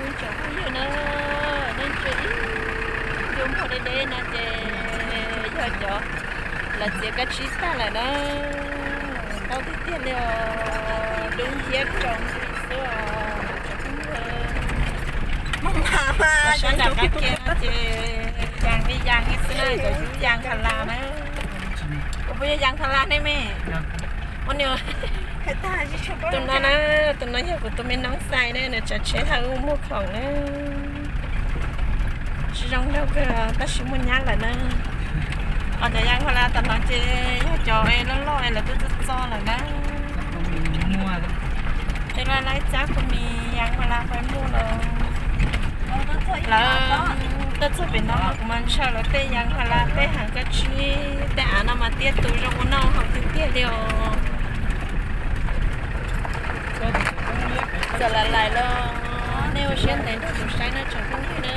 Tsoom phooj ywg na, nej ntsia ib ntu muag deb deb no ces yog cov lawv txiav kab tsib tag lawm na. Ntau tiag tiag li os, dub nciab rau xwb os tsoom phooj ywg. Sab nram qab kiag no ces yas li yas li xwb na, cov yub yas kha las na. Kuv puas yog yas kha las ne me? Tus no na, tus no yog kuv tus me noob xais ne, nws tsav tsheb thaum ub muag khoom na. Tsis zoo nraug kawg tab sis muaj nyab lawm na. Ho cov yas kha las tom no ces yog cov loj loj es lawv twb txo txo lawm na. Ces lawv laib cab kua mis yas kha las pais muag lawm. Lawv tuaj txog pem no mas kuv mas ntshaw lawv tej yas kha las, tej hav kab tsib, tej av no mas tiaj tus zoo ua noj haus tiag tiag li os. Txawm lam lais los nej ua siab ntev nrog kuv saib no tsoom phooj ywg na.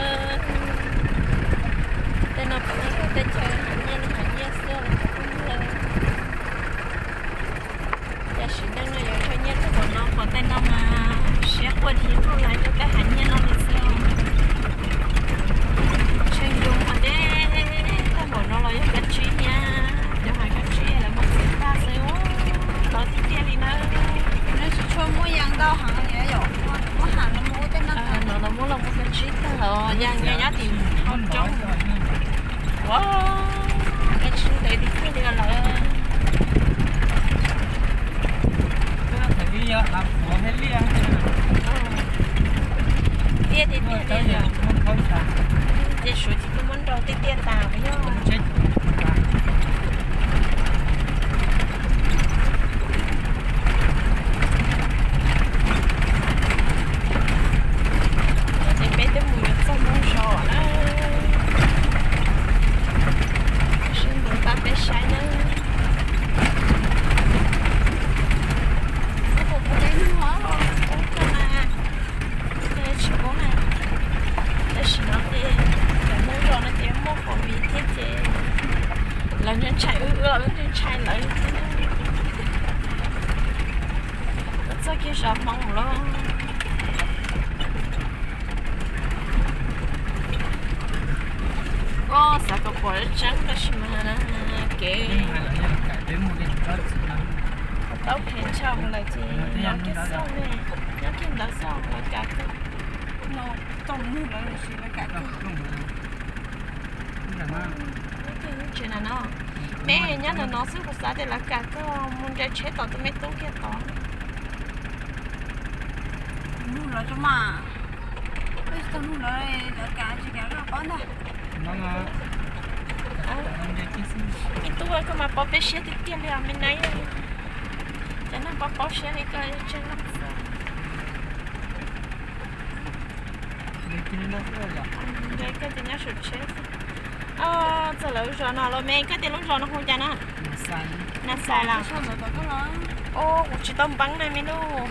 Tej no puav leej yog teb chaws hav nyiaj li hav nyiaj xwb os tsoom phooj ywg. Cov sim neej no yuav ntshaw nyiaj tag npaum no, pom tej no mas siab quaj dhia tuaj lais rau tej hav nyiaj no li xwb. Tshee yus qhov deb tag npaum no los yog kab tsib niag, cov hav kab tsib lawv muab txiav tag xwb, lov tiag tiag li na. Nws tsis tshua muaj yas ntau heev li yom, muab ham los mus ua tej no, no los muab los ua kab tsib tag los yas nyob tim hauv roob. Ua kab tsib ntev tiag tiag li lawm. Tiaj tiag tiag li, ces suav tsis tau muab nrau tiaj tiaj tas yog. Ces peb twb mus yuav txog Moob Zos na, sib ntuav pab peb saib na. Ub, tsis poob na, tab sis no ces Moob Zos no ces muaj qhov viv thiab ces lawv ntshai wb, wb los wb ntshai lawv thiab. Wb txog kiag zos Hmoob lawm. Koj xav kom pom tseeb tab sis mas kev tau phem tshaj mus lawm ces nyob kiag xwb ne, nyob kiag ntawd xwb lawv kam kawg. Nyob kiag lub tsev na no, me nyob ntawm no xwb kuv xav tias lawv kam kawg mus nres tsheb tom tus me tub kiag tod. Lug los tso mas, peb tsis tau lug los lawv kam tsis kam koj paub ntag. Ib tug koj mas paub peb siab tiag tiag li os me nab. Cov neeg paub paub siab li koj tseeb leej xwb. Nrog koj ces nyob saum tsheb xwb. Txog lawv lub zos no los me, koj tias lub zos no hu cas na? Nas Xais los? Kuv tsis tau npeeb na me lub.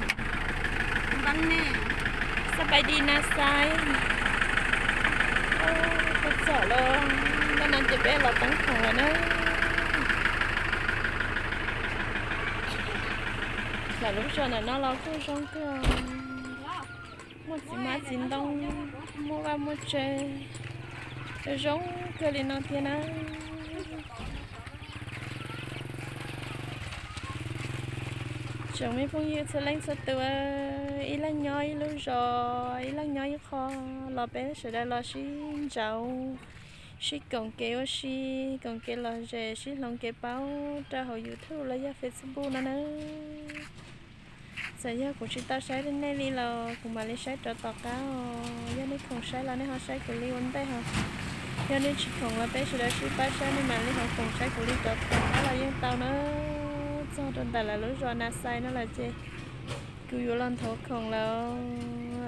Xab Pais Dis Nas Xais. Txog lawm, ntawm no ces peb los teeb khoom lawm na. Lawv lub zos ntawm no los kuj zoo kawg, muaj txiv hmab txiv ntoo, muaj vaj muaj tsev, zoo kawg li no thiab na. Tsoom me phooj ywg txhua leej txhua tus, ib leeg nyob ib lub zos, ib leeg nyob ib qho, los peb sawv daws los sib ntsauv, sib koom kev ua si, koom kev lom zem, sib hloov kev paub rau hauv YouTube los yog Facebook no na. Txawm yog kuv tsis tau saib nej li los kuv mam li saib rov tom qab os. Yog nej khoom saib los nej ho saib kuv li ua ntej hos. Yog nej tsis khoom los peb sawv daws sib pab saib nej mam li ho khoom saib kuv li rov tom qab los yeej tau na. Txog rau ntawm lawv lub zos Nas Xais no lawm ces kuv yuav los nthuav khoom lawm.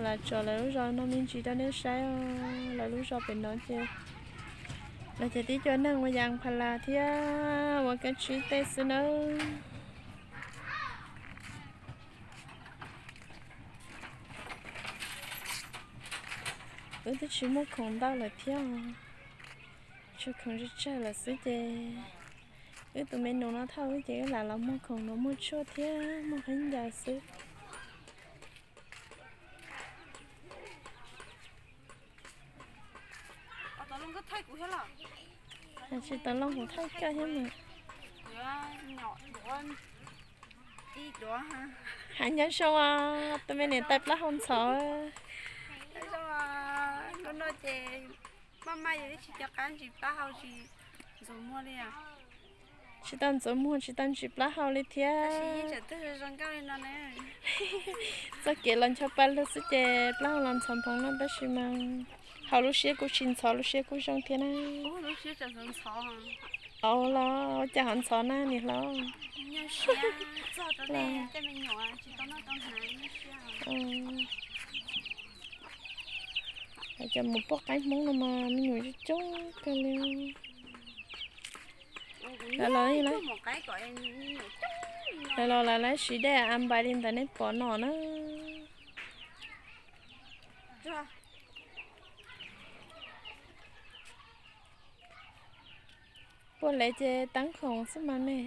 Los tso lawv lub zos no me ntsis rau nej saib os. Lawv lub zos pem no ces lawv ces tib co neeg ua yas pha las thiab ua kab tsib tej xwb nawb. Wb twb tsis muaj khoom ntau lawm thiab, tsuas khoom tsawg tsawg lawm xwb ces wb tus me nus no thauj wb ces wb lam los muag khoom no muag tshuaj thiab muag khaub ncaws xwb. Tsis tau loj kuv thaij koj thiab mas. Hav nyob zoo os, tus me niam tais plaub hau ntxhov. Tsis tau ntxuav muag tsis tau ntsis plaub hau li thiab. Txoj kev los ncho pa lug xwb ces plaub hau los ntxhov nphoov no tab sis mas haus lub siab kuj tsis ntxhov, lub siab kuj zoo thiab na. Au los cas ho ntxhov na niam hlob. Cov mus poj qaib Hmoob no mas me nyuam coob coob kawg li. Lawv los, lawv los lawv siv dej a npais li ntawd nej pom no na. Puag lev ces teeb khoom xwb mas ne.